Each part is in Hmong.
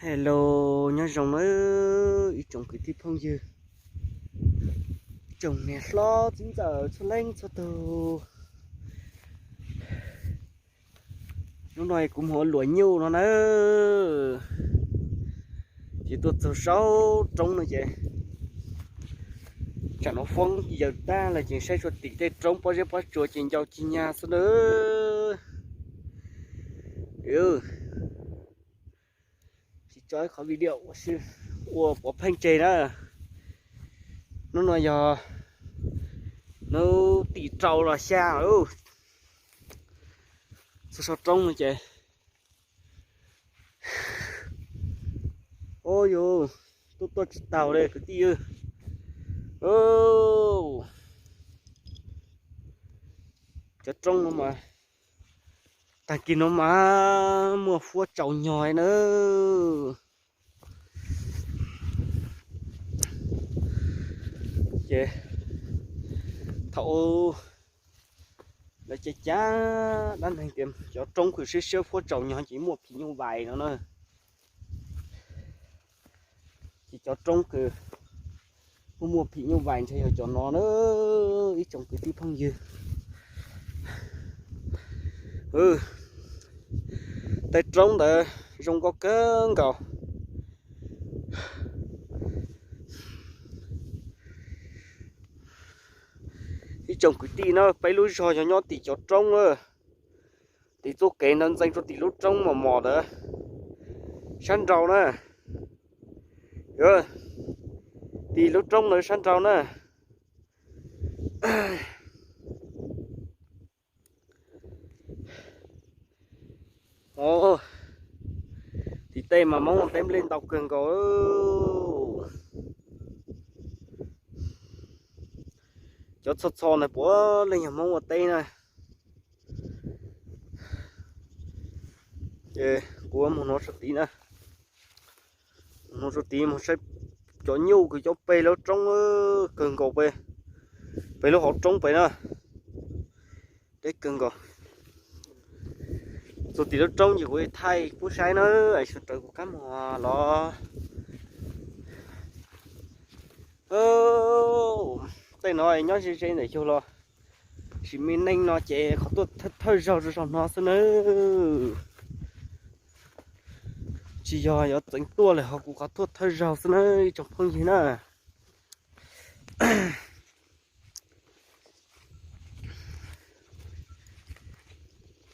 Hello, nyob zoo nawb ib tsoom kwv tij phooj ywg, tsoom niam hlob txiv ntxawm txhua leej txhua tus. Hnub no kuv mus ua luam nyuj no na, ces tuaj txog saum roob no ces tsam no foob yaws tag lawm ces saib tsuas tim tej roob pob zeb pob tsuas ces ncau ci nyag xwb na. Tsis tso ib qhov video ua si, ua pov pheej tseg na. Hnub no yog hnub tim rau los xya, txog saum roob no ces, o yus, tuaj tuaj tsis taus li kwv tij. Cov roob no mas tag kis no mas muaj huab tsaus nyog na. Ces thaum lawv cai cas dab neeg tias cov roob kws siab siab huab tsaus nyog ces muaj phim nyuj vais no na. Ces cov roob kws muaj muaj phim nyuj vais ntshe yog cov no na ib tsoom kwv tij phooj ywg. Tej roob ntawd zoo nkauj kawg nkaus. Ib tsoom kwv tij na, peb lub zog yog nyob tim cov roob na. Tim txoj kev ntawd ntxeev rau tim lub roob mos mos ntawd sab nraud na. Tim lub roob ntawd sab nraud na. Tim tej mas Hmoob ua teb nplej ntau kawg nkaus. Cov txho txho ntawd puav leej yog Hmoob ua teb na. Ces kuv mus no sab tid na, mus sab tid mus saib cov nyuj kws cov peg lub roob kawg nkaus pem, pem lub hauv roob pem na. Deb kawg nkaus. Txog tim lub roob ces kuv thaij pub saib na, sawv daws kuv qab mus los. Tej no nyob ze ze ntawm xyug los, sim me neej no ces qhov tuaj thawj zaug zog no xwb nawb. Tsis yog yuav txeev tuaj lawm ho kuv qhov tuaj thawj zaug xwb nawb ib tsoom phooj ywg na.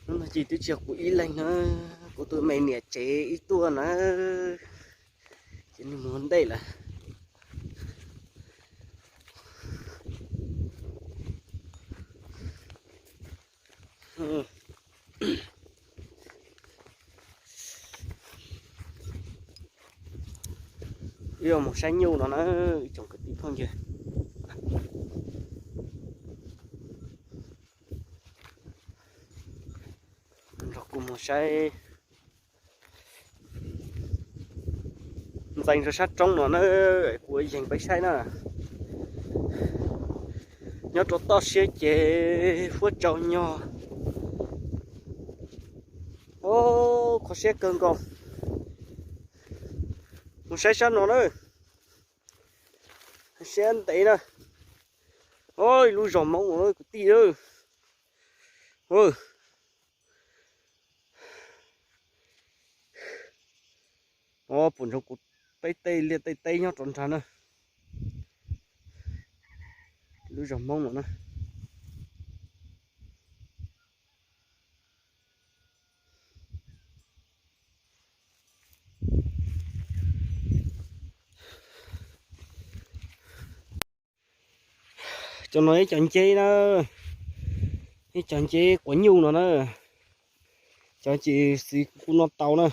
Hnub no ces twb tsis yog kuv ib leeg na, kuv tus me niam tsev ib tuaj na, ces nws mus ua ntej lawm. Wb yuav mus saib nyuj no na, ib tsoom kwv tij phooj ywg. Nrog kuv mus saib. Ntxeev rau sab roob no na, kuv yees peb saib na. Nyob rau toj siab ces huab tsaus nyog. Qhov siab kawg nkaus. Mus saib sab no na. Siab ntev na. Ib lub zos Hmoob kwv tij. Puas ntsoov kuv peb tej liaj tej teb nyob rau nrad na. Lub zos Hmoob no na. Cov no ib co nceb na, ib co nceb quav nyuj no na. Cov ces xws kuv kuj noj tau na.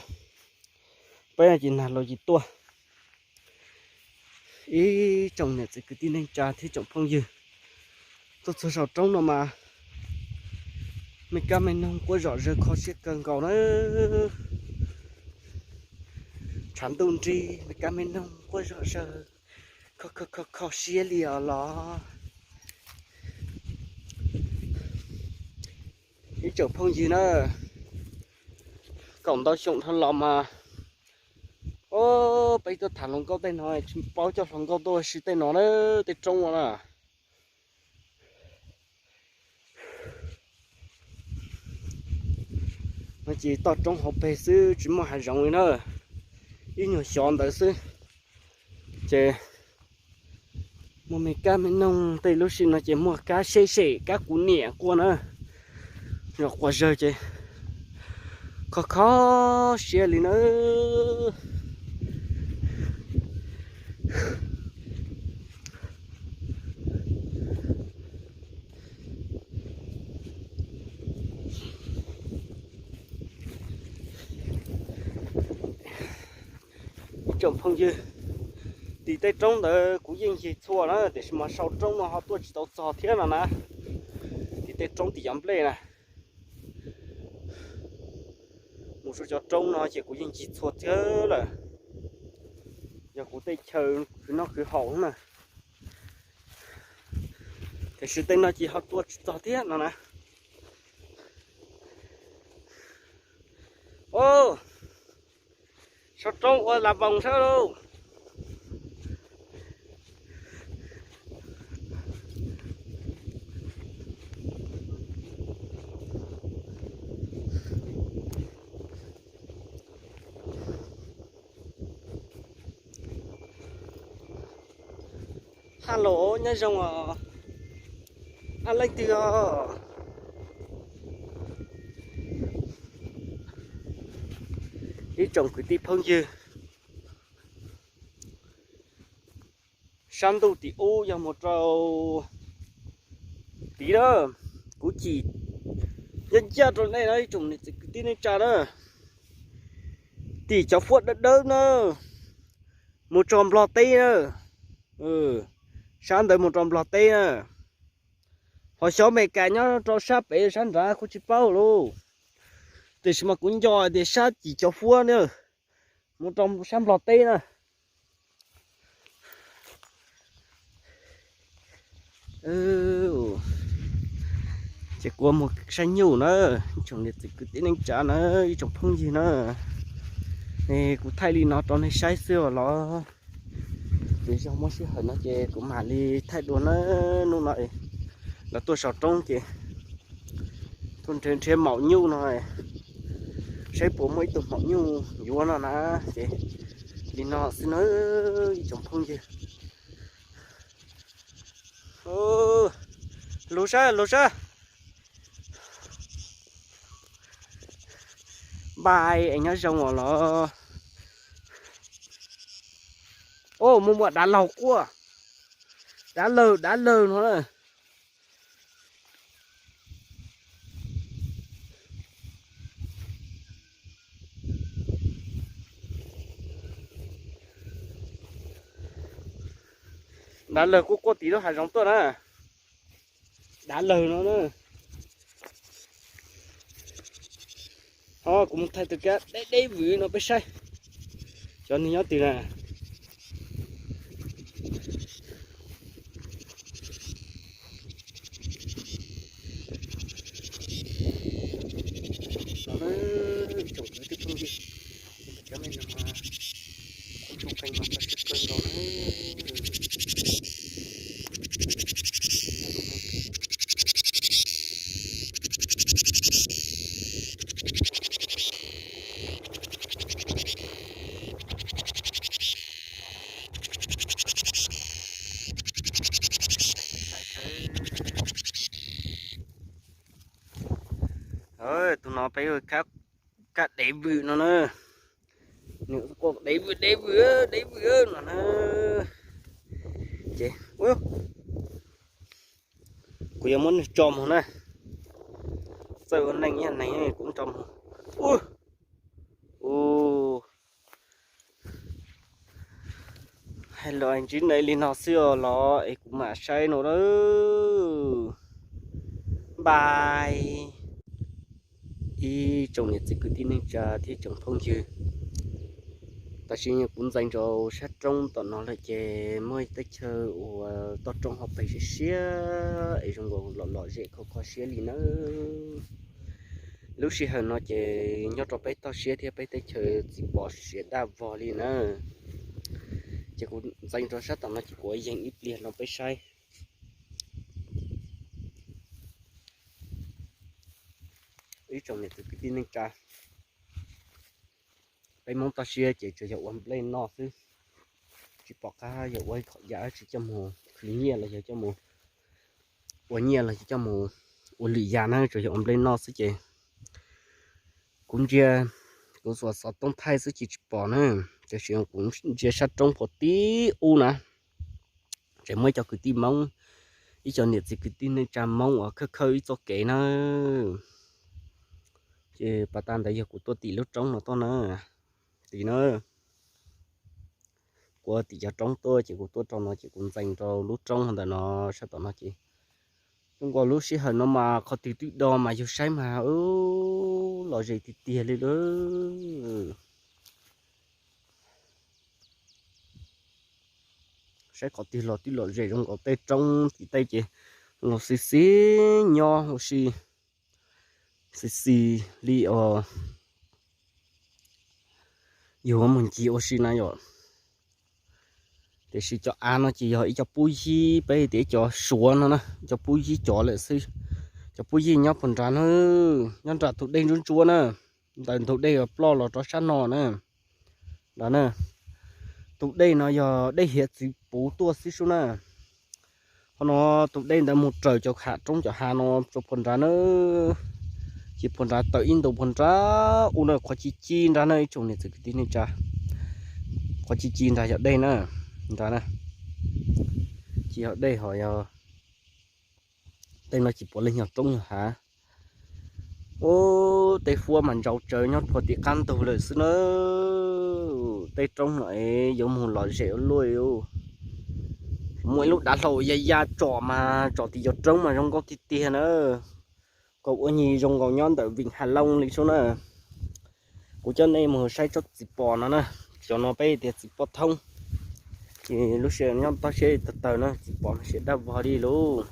Peb ces nag los ces tuaj. Ib tsoom niam txiv kwv tij neej tsa thiab tsoom phooj ywg, tuaj txog saum roob no mas me kab me noog quaj zom zaws kho siab kawg nkaus na. Tshav ntuj nrig me kab me noog quaj zom zaws, kho kho kho siab li os los. Ib tsoom phooj ywg na, kaum ntau xyoo dhau los mas Peb tuaj tham hluas nkauj tej no tsis paub coj hluas nkauj tuaj ua si tej no na, tej roob no na. No ces toj roob hauv pes xwb tsis muaj hav zoov li na, ib nyuag xyov ntawd xwb. Ces muaj me kab me noog, tej lub sij no ces muaj kab seb sem kab kuv niam quaj na, yog quaj zawg ces kho kho siab li na. Ib tsoom phooj ywg, tim tej roob ntawd kuv yeej ncig txhua na, tiam sis mas sau roob no ho tuaj tsis tau txog thiab no na. Tim tej roob tim yav nplej na, mus rau cov roob no ces kuv yeej ncig txhua thiab lawm. Yog kuv tej chaw khwv noj khwv haus na, tiam sis tej no ces ho tuaj tsis txog thiab no na. Sau roob ua las voos sab lauj. Hello, nyob zoo os. Ab, leej twg os? Ib tsoom kwv tij phooj ywg, sab ntuj tim ub yog mus rau tid na, kuv cim ncaj ncaj rau nej na ib tsoom niam txiv kwv tij neej tsa na. Tim cov huab dawb dawb na, mus rau Nplog teb na, sab ntawd mus rau Nplog teb na. Ho xyov Amelikas nyob rau sab pem sab nrad kuv tsis paub lauj, tiam sis mas kuv nco tias sab tim cov huab na, mus rau sab Nplog teb na. Ces kuv mus saib nyuj na, ib tsoom niam txiv kwv tij neej tsa na, ib tsoom phooj ywg na. Kuv thaij li no rau nej saib xwb os los, ces yog muaj sij hawm no ces kuv mam li thaij dua na. Hnub no lawv tuaj sau roob ces tuaj nrhiav nrhiav maum nyuj no, saib puas muaj ib tug maum nyuj yuav no na. Ces li no xwb na, ib tsoom phooj ywg. Lug sab, lug sab. Npais es nyob zoo os los. Mus muaj dav laug quaj, dav lawg, dav lawg no na. Dav lawg quaj quaj tim lub hav zoov tuaj na. Dav lawg no na. Ho kuv mus thaij tus kab deb deb vwm no peb saib, cov nws nyob twg na. Ib tsoom kwv tij phooj ywg, cov me no mas kuv tsoom qees mas kho siab kawg nkaus na. Tus no peb ua kab dev vwm no na. Nws quaj dev vwm, dev vwm, dev vwm no na. Ces kuv yuav muab nws tso mus na. Txawj ua neej ib yam neeg kuv tso mus. Ua, ua, hais los ntsib nej li no xwb os los es kuv mam saib no na. Npais. Ib tsoom niam txiv kwv tij neej tsa thiab tsoom phooj ywg, tam sim no kuv ntxeev rau sab roob tom no lawm ces muaj teb chaws uas toj roob hauv pes siab siab es zoo nkaus lom lom zem kho kho siab li nawb. Lub sij hawm no ces nyob rau peb toj siab thiab peb teb chaws txiv pos siav daj vog li na. Ces kuv ntxeev rau sab tom no ces kuv yees ib pliag no peb saib. Ib tsoom niam txiv kwv tij neej tsa, peb Hmoob toj siab ces tsuas yog ua nplej noj xwb, tsis pom qab yog ua ib qho yam tsis coj mus khwv nyiaj los yog coj mus ua nyiaj los yog coj mus ua lwm yam na, tsuas yog ua nplej noj xwb ces kuv ntsia, kuv xuas xov tooj thaij xwb ces tsis pom na, tiam sis kuv ntsia sab roob puag tim ub na, tseem muaj ib co kwv tij Hmoob, ib co niam txiv kwv tij neej tsa Hmoob uas khawb khawb ib txoj kev na. Ces pas tas ntawd yog kuv tuaj tim lub roob no tuaj na, tim na. Kuv tim cov roob tuaj ces kuv tuaj rau no ces kuv ntxeev rau lub roob ntawm no sab tom no ces zoo nkaus lub sij hawm no mas qhov twg twb do mas yus saib mas lom zem tiag tiag li lawm. Saib qhov twg los twb lom zem zoo nkaus tej roob tim tej ces zoo nkaus xis xis nyob ua si, xis xis li os. Yus mus ncig ua si na yom. Tiam sis cov av no ces yog ib co pub yig, peb tias ib co suav no na, ib co pub yig cov lawm xwb. Cov pub yig nyob puag nrad na, nyob nram tus dej ntsuab ntsuab na, ntawm ntug dej uas ploj los rau sab no na. Nrad na, tus dej no yog dej hiav txwv puv tuaj xwb sub na. Qhov no tus dej ntawd mus raws cov hav roob cov hav no rau puag nrad na. Ces puag nrad tawm ib ntus puag nrad ub na, qhov ci ci nrad na ib tsoom niam txiv kwv tij neej tsa, qhov ci ci nrad yog dej na, nrad na. Ces yog dej ho yog tej no tsis pom leej yog roob yog hav. Ub, tej huab mas ntsaus tsawv nyob puag tim qab ntug lawm xwb na. Tej roob no es yuav mus lom zem ua luaj. Muaj ib lub dav hlau ya ya tsom mas tsom tim cov roob mas zoo nkauj tiag tiag na. Kaus ua nyis zoo nkaus nyob ntawm vim Hav Looj li sub na. Kuv coj nej mus saib tsob txiv pos no na. Cov no peb tias txiv pos thoob. Ces lub sij hawm nyob toj siab tawg tawg na, txiv pos no siav daj vog li lauj.